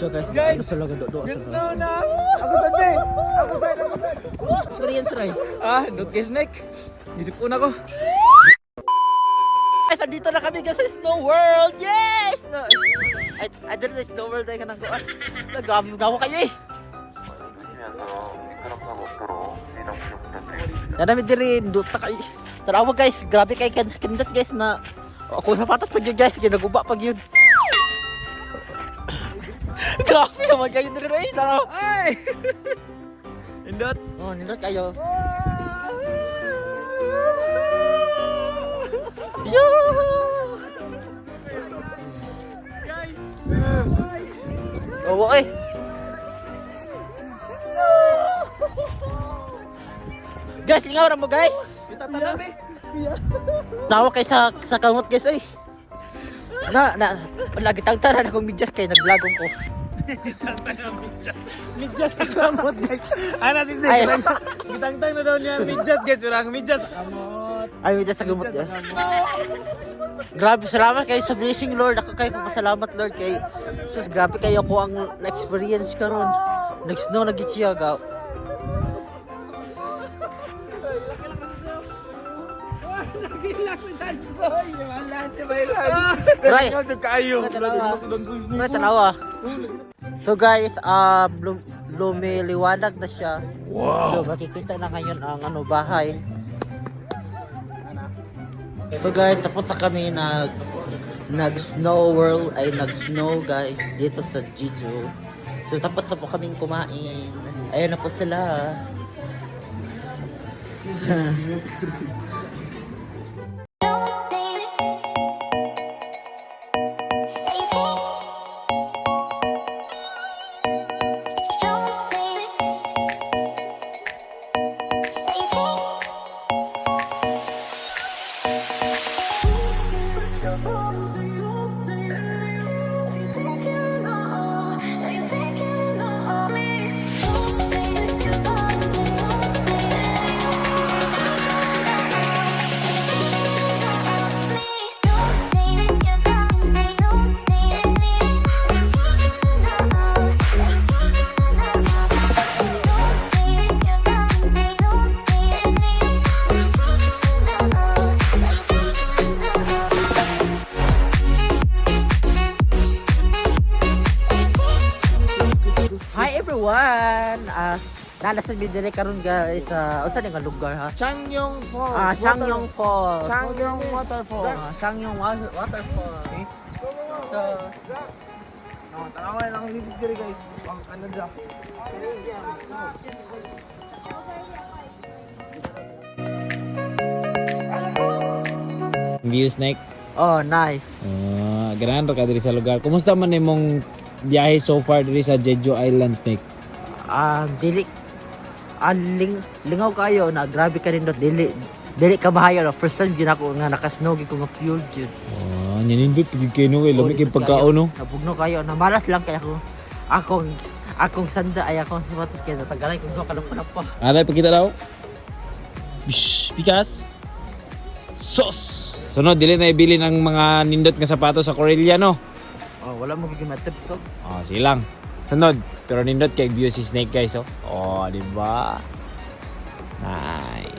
So guys, guys, sa laga do sa. No na. Ako sad be. Ako sad, ako sad. Experience ray. Ah, not kay snake. Gisip ko na ko. Guys, andito na kami guys sa Snow World. Yes! No, I didn't say Snow World ay kanang kuan. Nagabi gawa kayo eh. 주시면서 미끄럼상 없도록 이동 좀 부탁드립니다. Nanami diri duta kay. Tanawa guys, grabe kay kanindot guys na ako sapatos pag yun guys, kay naguba pag yun. Grabe naman kayo diri eh, tanawa. Ay! Indot. Oh, nindot kayo. Yo! Oo eh. Guys, lingaw ra mo guys. Itatanami. Tawa kay sa kamot guys ay. Na na lagi tangtara na kong medyas kay nagblogong ko. Midyas sa kamot guys. Ana si Ay. snake. Gitangtang na daw niya midyas guys. Pero ang midyas sa kamot. Ay medyas sa kamot. Eh. Grabe, salamat kayo sa blessing Lord. Ako kayo pasalamat Lord kay sus grabe kayo ko ang na-experience karon. Nag-snow na gid siya ga. Ray. Kayo. Tara, tanawa. So guys, lumiliwanag na siya. Wow. So makikita na ngayon ang ano bahay. So guys, tapos na kami nag snow world ay nag snow guys dito sa Jeju. So tapos na po kaming kumain. Ayan na po sila. Hi everyone. Nalasan mi dire karon guys sa unsa ni nga lugar ha? Changyong Falls. Ah, Changyong Falls. Changyong Waterfall. Ah, Changyong Waterfall. So, Oh, tanawa lang ang lips diri guys. Ang Canada. View snake. Oh, nice. Ah, ganahan ra ka diri sa lugar. Kumusta man imong biyahe so far diri sa Jeju Island, Snake? Ah, dili lingaw kayo na grabe ka rin dili dili ka mahayo na first time gyud ako nga nakasnow gyud ko nga pure jud. Oh, nindot pag kay no kay lami kay pagkaon no. Nabugno kayo na malas lang kay ako. Akong sanda ay akong sapatos kay natagalay kog duha ka pa. Aray pagkita daw. Bish, pikas. Sos. Sunod dili na ibili ng mga nindot nga sapatos sa Corelia no. Oh, wala mo gyud matip ko. Oh, silang. Sunod, pero nindot kay view si Snake guys oh. Oh, di ba? Nice.